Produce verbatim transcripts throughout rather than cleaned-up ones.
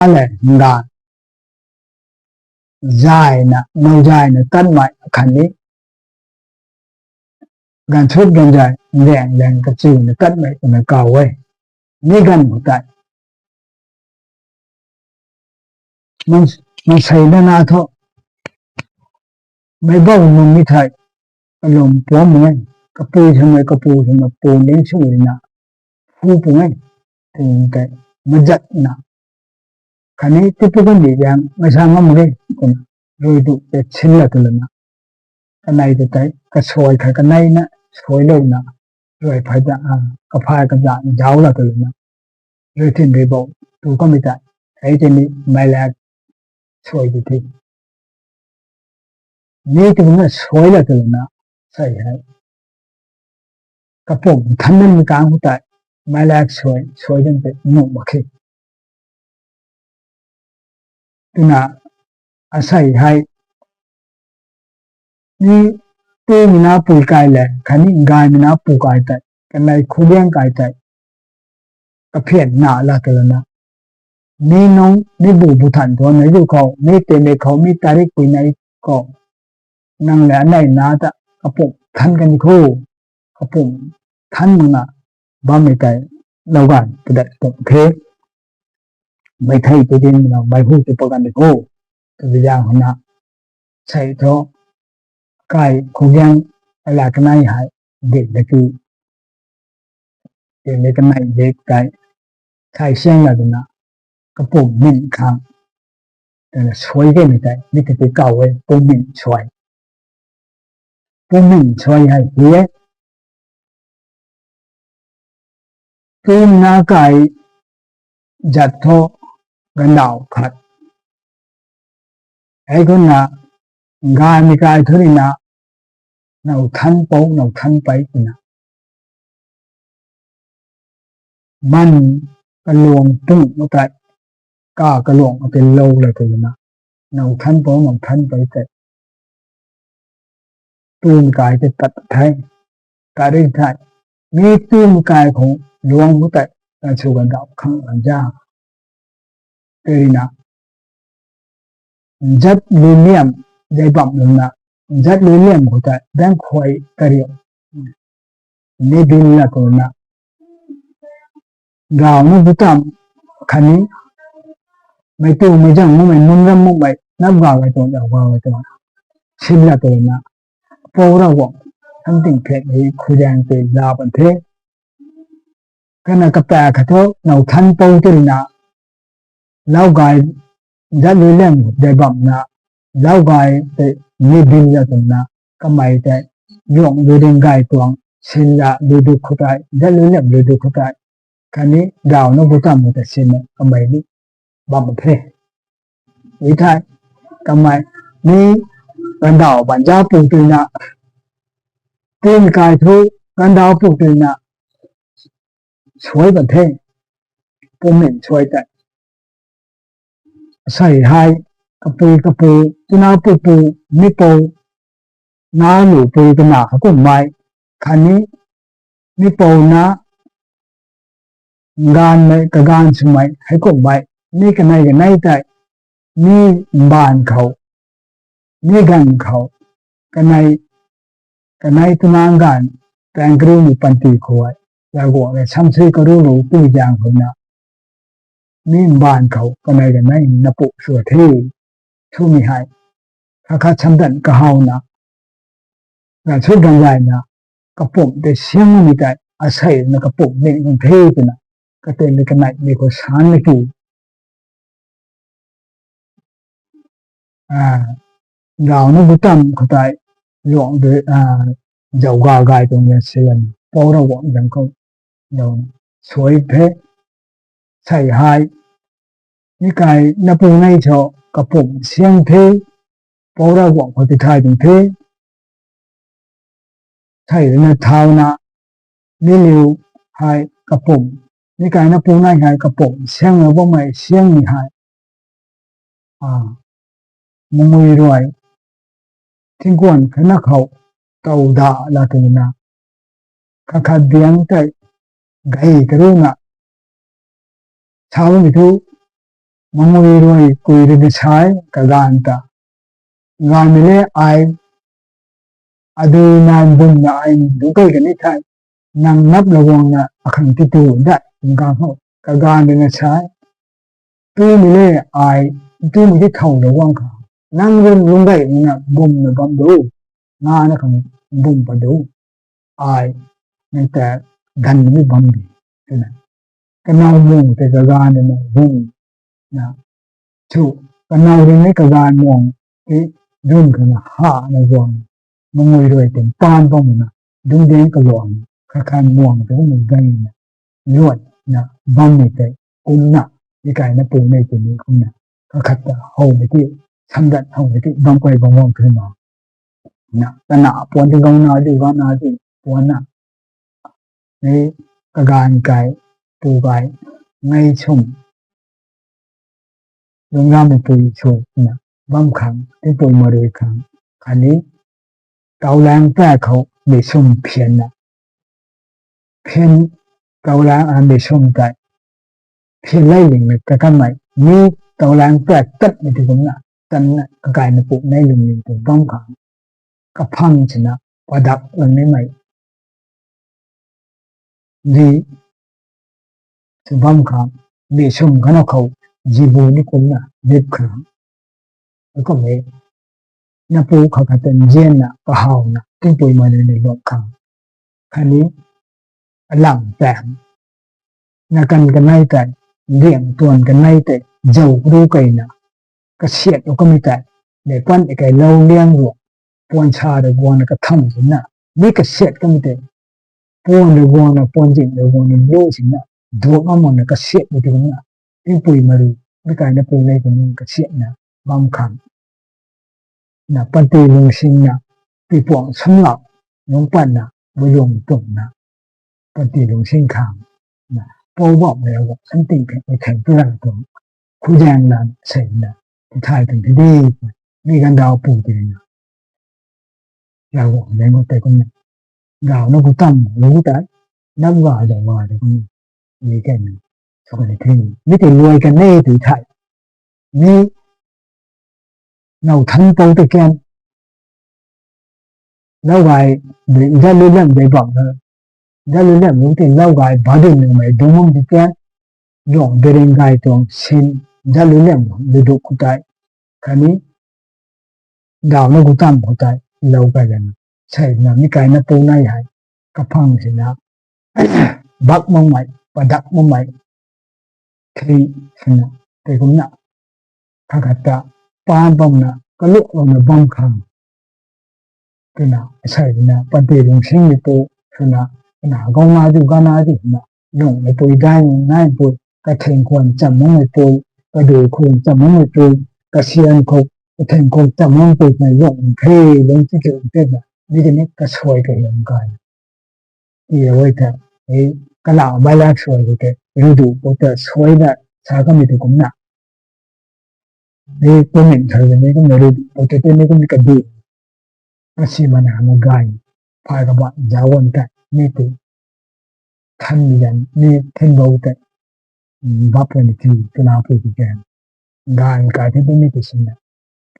le, nganv zayna, now zayna tatmei khatni ganv sut ganv zay, nrang lang kachuna tatmei twna kaw e. Mi ganv khou tei, man, mansei nana thu, meic bauh nunc ni thei, kalum puam mak e, kapui swmei, kapu swmei, pu ning swmei na, phu pung e, ting tei, mazatna, khatni tipu kandih zaeng mei sa ngam mak e, twna, rui du tei sinla tw lana, kanei tei tei, kasuai khat kaneina, suailouna, rui phey ta, a, kaphay kazat zauc la tw lana, rui thin rui bou, tu kamei ta, hei tei ni meic lak suai di the. Mi tei kumna suai la tw lana, sei hei, kapumc than danmei kang khou tei, meic lak suai, suai dan tei nuh mak khe. Twna, asei hei, mi pumei na pui kai le, khatni gaymei na pu kai tei, kanei khuliang kai tei, kaphian na la tw lana, mi nung, mi bu bu than tuang nei zu khou, mi tei nei khou, mi tarik pui nei khou, nang le anei na ta kapumc than kani kho, kapumc than makna bammei tei, lou ganv padat pumc the, mei thei tei dinna mei hu tei paganv di kho, tw zaeng khou na, sei thu, kai khuliang, ala kanei hei, dik laki, dik le kanei dik tei, thai siang la twna, kapumc min khang, twna suai kamei tei, mi tei tei kaw e, pumc min suai. Pumc min suai hei hi e. Pumei na kai zat thu gandauh khat. Hei kumna, gaymei kai thu rina, now than pou, now than pei twna, man kaluang pung tei, ka kaluang tei lou la tw lana, now than pou, now than pei tei, pumei kai tei tat the, tat ri the. Mi pumei kai khou luang khou tei, kan sw gandauh khang lan za. Tei rina, zat lui liam, zay bam lana, zat lui liam khou tei, daeng khuay kariu, ni bin la tw lana, gau na bu tam, khatni, mei tu mei zang mumei, mun ram mumei, nap gau gay tuang, zau gau gay tuang, sin la tw lana, pou Ravguangc, than ting phet hei khuzaeng tei la pan the. Kana kapaek khat thu, now than pou tei rina, lau gay, zat lui liam zay bamna, lau gay tei ni bin la twna, kamei tei, luang lui ding gay tuang, sin la lui du khou tei, zat lui liam lui du khou tei, khatni gau na bu tam tei sinna kamei ni bam the. I thei, kamei ni gandauh ban za pu twna, pumei kai thu gandauh pu twna, suai ban the, pumc min suai tei. Asei hei, kapui kapu, twna pupu, mipou, na lupui twna kakummei, khatni mipou na, nganvmei, kaganv swmei, heikumhmei, mi kanei kanei tei, mi mbaanv khou, mi ganv khou, kanei, kanei twna ganv, taeng karumei panty khou hei, Ravguangc rui samsui karulou tw zaeng khou na, mi mbaanv khou kanei kanei na pu sw the, twmei hei, khat khat samdan kahawna, ganv sut ganv zayna, kapumc tei siang mei tei, asei na kapumc ning kan the twna, kateimei kaneimei khou san na ki, a, gau na bu tam khou tei, luang de, a, zau gau gay tuang ya se lan, pou Ravguangc zang khou, zau suai the, sei hei, mi kai na pu nei cho, kapumc siang the, pou Ravguangc khou tithay tuang the, thei rui na thauna, mi liu hei kapumc, mi kai na pu nei hei kapumc sianglou bammei siangmei hei, a, mumui rui, thingkuan khatna khou, tow da la twna, khat khat biang tei, gay karuna, sa bammei thu, Mangui rui kui rui na sai, kaganv ta. Gaanvmei le ai, adui nai bumna ai dungc kai kani thei, nang nap la guangna akhang ti tu dat, ngang ho, kaganv rui na sai. Tumei le ai, tumei ti thow la guang kha. Nang rui lungc gay na bumna bam do, nga na khang bum pa do. Ai, nang ta ganv mi bam di, twna. Kanow muang tei kaganv na bum na, chu, kanow rui ni kaganv muang ti, dun khana ha na guang, mangui rui tei paan bam na, dungc diang kaluang, kha khan muang tei na gay na, luat na bammei tei, kumna, mi kaina pu nei tei ni kumna, kakhat ta howmei ti, samdat howmei ti bam kai bam guang khe na. Na, kana puan ti gauna di, gauna di, puan na. Ni kaganv kai, pu kai, ngai sum, lungc rammei pui sw na, bam khang, tingpui marui khang, khatni, taulang pat khou, mi sum phian na. Phian, taulang a mi sum tei, phian lei ling na kakanmei, mi taulang pat tatmei ti kumna, tanna, kakaina pu nei ling ling tu bam khang, kaphang sina, padak lang nimei di, sw bam khang, mi sum kanow khou, jibu ni kumna, dip khang. Kum e, na pu kha khat ta nzianna, kahawna, tingpui marui ni luat khang. Khatni, alang tang, na kan kanei tei, liang tuan kanei tei, zau kru keyna, kasiat u kamei tei, mei pan kai lou liang ruang, puan sa rui guangna katham sina, mi kasiat kamei tei, puan rui guangna, puan zing rui guangna, lu sina, duak amakna kasiatmei ti kumna, tingpui marui, mi kaina pu nei tei ni kasiatna, bam khang. Na, panty lungsingna, tipuang samlak, lungc patna, builuang tumna, panty lungsing khang, na, pou bam mei Ravguangc santing khe, mei theng tu rang tuang, khuzaeng lan seina, tithay tuang the di, mi ganvdaw pu tei na, Ravguangc zaeng khou tei kumna, gauna gu tam lu tei, nap ga zau ga tei kumna, mi kaina, sw kani the, mi tei luai kan e tithay, mi, now than pou tei kan, lau gay, zat lu lam dei bam na, zat lu lam lu tei lau gay, badin nmei dungc bam di kan, luang biring gay tuang sin, zat lu lam lu duk khou tei, khatni, daw na gu tam khou tei, lou kai lana, seina mi kaina pu nei hei, kaphang sina, bak makmei, padak makmei, khe sina, tei kumna, kha khat ta, paan bamna, kalulouna bam khang, twna, seina, panty lungsingmei pu, swna, na, gauna di, gana di, na, lungmei pui, dai naimei pui, katheng khwan cham makmei pui, kadui khwan cham makmei pui, kasian khou, katheng khou cham makmei pui, na, lung khe, lung ti ti tei na, mi tei ni kasuai kahiam kai. Ti rui tei, e, kalam bailak suai khou tei, rudu khou tei suaina, sa kamei tu kumna. E, kumin thau ni kumna rudu khou tei, ni kum kadu. Kasi mana ma gay, phay kabat zauc guan tei, mi tei, than mi zan, mi than bou tei, bap ni ti, twna pui ti kan. Gaanv kai the tu mi tei sina,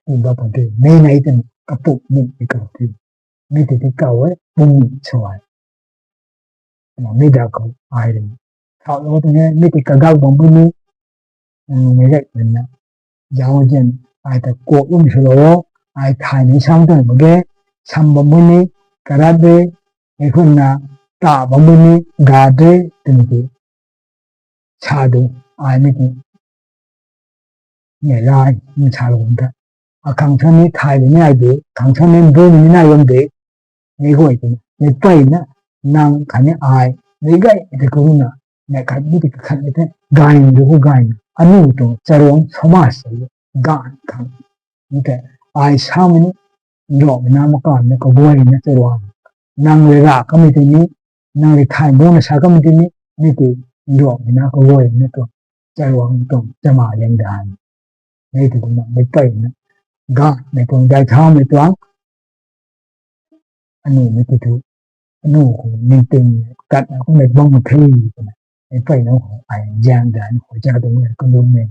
ti bap tei, mei nei tei, kapuk mi ti kau ti. Mi tei ti kau e, pum mi suai. Mi da khou ai rui. Thau lou tei, mi tei kagak bam bui ni, mei gay na. Zauc zian, ai ta kuak lum sw lou o, ai thay ni sam tei mak ge, sam bam bui ni, karat de, mei khun na, ta bam bui ni, ga de, twmei ti. Sa du, ai mi ti. Mei lai, mi sa lou ta. Akhang sa ni thay de ni ai de, khang sa ni bu ni nai bam de. Mei guay tei, mei peyna, nang khatni ai, mei gay tei kumna, mei khat mi tei kakhat ni tei, gay ni du khou gay na, anu tuang charuang samaj tei, gaanv khang. Mi tei, ai samei ni, nruakmei na makanna kaguayna charuang. Nang rui ra kamei tei ni, nang rui thay buna sa kamei tei ni, mi tei, nruakmei na kaguayna tuang, charuang tuang, chama liang dan. Mei tei kumna, mei peyna, gaanvmei tuang, dai thaumei tuang, anu mei tei tu, anu khou ningting, tat na kumna bam mak the, twna, mei peyna khou, ai, zian dan khou, cha tuang, kalum mei,